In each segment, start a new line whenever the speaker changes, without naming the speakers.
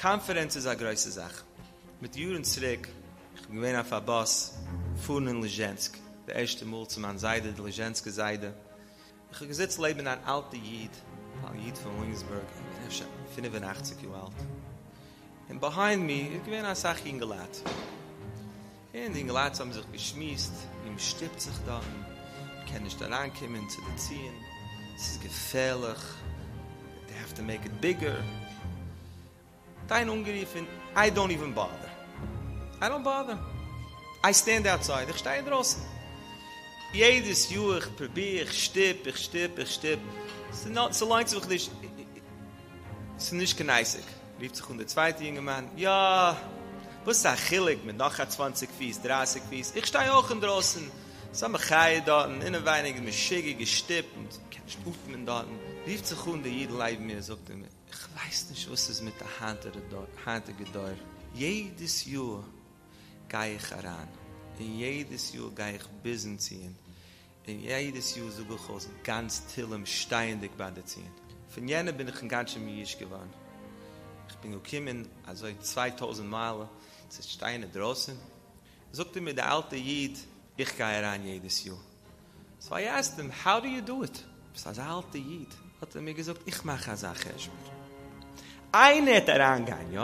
קאנפידענץ איז א גרויסע זאך. מיט יארן צוריק, איך בין געווען אויף א באס פארן אין ליזשענסק, די ערשטע מאל צו מיין זיידע, די ליזשענסקע זיידע. איך האב געזיצט לעבן אן אלטע איד, א איד פון וויליאמסבורג, געווען אפשר 85 יאר אלט, און ביהיינד מי איז געווען אסאך יונגעלייט, און די יונגעלייט האבן זיך געשמועסט ווי מען שטופט זיך דארטן, מען קען נישט אריינקומען צו די ציון, ס'איז געפערליך, דעי העוו טו מעיק איט ביגער. דיין אנגערופן, איי דאנט איווען באדער, איי דאנט באדער, איי סטענד אוטסייד, איך שטיי אינדרויסן, יעדעס יאר איך פרוביר, איך שטופ, איך שטופ, איך שטופ, ס'לוינט זיך נישט, ס'איז נישט קיין עסק, רופט זיך אן דער צווייטער יונגערמאן, יא, וואס איז א חילוק מיט נאך א צוואנציג פיס, דרייסיג פיס, איך שטיי אויך אינדרויסן, ס'איז א מחיה דארטן, אינעווייניג איז משוגע געשטופט, מ'קען נישט אטעמען דארטן, רופט זיך אן דער איד לעבן מיר, זאגט ער מיר, איך ווייס נישט וואס איז מיט די היינטיגע דור, יעדעס יאר גיי איך אריין, און יעדעס יאר גיי איך ביזן ציון, און יעדעס יאר זאג איך אויס גאנץ תהלים שטייענדיג ביי די ציון. פון יענע בין איך אינגאנצן מיואש געווארן, איך בין געקומען אזוי 2000 מייל צו שטיין אינדרויסן, זאגט ער מיר די אלטע איד, איך גיי אריין יעדעס יאר, סאו איי עסקד הים, האו דו יו דו איט? ביסט אזא אלטע איד. האט ער מיר געזאגט, איך מאך אזא חשבון. איינער העט אריינגיין, יא?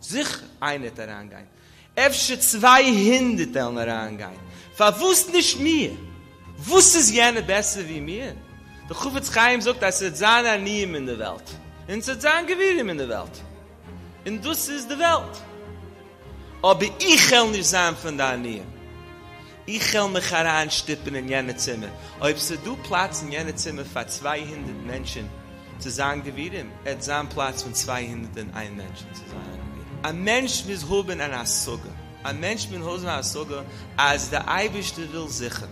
זיכער איינער העט אריינגיין. אפשר 200 וועלן אריינגיין. פארוואס נישט מיר? וואס איז יענער בעסער ווי מיר? דער חפץ חיים זאגט אז ס'וועט זיין עניים אין די וועלט, און ס'וועט זיין גבירים אין די וועלט. און דאס איז די וועלט. אבער איך העל נישט זיין פון די עניים. איך העל מיך אריין שטופן אין יענע צימער. אויב ס'איז דא פלאץ אין יענע צימער פאר 200 מענטשן צו זיין גבירים, עט זיין פלאץ פון 201 מענטשן צו זיין א גביר. א מענטש מוז האבן אן השגה. א מענטש מוז האבן א השגה אז דער אייבערשטער וויל זיכער.